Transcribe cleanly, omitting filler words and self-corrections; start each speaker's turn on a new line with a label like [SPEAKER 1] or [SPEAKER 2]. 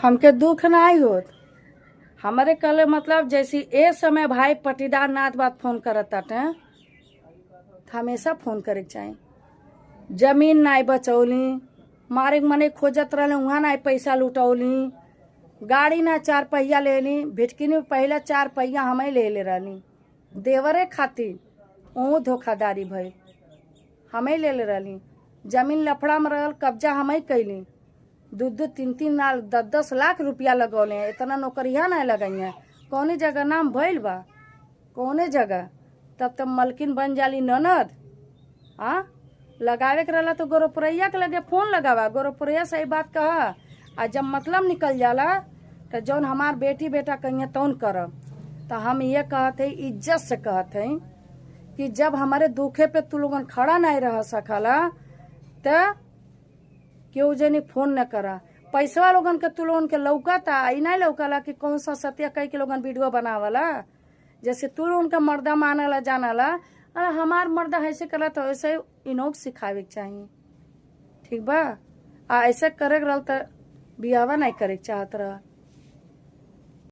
[SPEAKER 1] हमके दुख नहीं होत। हमारे कहले मतलब जैसे ए समय भाई पटीदार नाथ बात फोन करत ताटे, त हमेशा फोन करे के चाही। जमीन नाई बचौली, मारे के मने खोजत रहले वहाँ नाई पैसा लुटौली, गाड़ी ना चार पहिया ले ली, भिटकिनी में पहला चार पहिया हमें ले ले रहली देवरे खातिर, ओहू धोखादारी भइल, हमें ले ले रहली। जमीन लफड़ा में रहल, कब्जा हमें कैली, दू दू तीन तीन लाख 10-10 लाख रुपया लगौले हैं। इतना नौकरिया ना लगई है, कौने जगह नाम भइल बा कौने जगह, तब तब मलकिन बन जाली ननद। आ लगावे के रहला तो गोरपुरैया के लगे फोन लगावा, गोरपुरैया सही बात कहा, आ जब मतलब निकल जाला तो जौन हमार बेटी बेटा कहिए तौन करब। तो हम ये कहत है, इज्जत से कहत है कि जब हमारे दुखे पे तू लोगन खड़ा नहीं रह सकला तो केहू जनी फोन न करा। पैसवा लोगन के तू लोगन के लौकता, ई नहीं लौकला कि कौन सा सत्या कह के लोगन वीडियो बनावला। जैसे तू लोगन का मर्दा मानला जानला, अरे हमार मर्दा ऐसे करा तो ऐसे इनोक सिखावे के चाहिए, ठीक बा। आ ऐसे करे के रहल त बियावा नहीं करे के चाहत रह।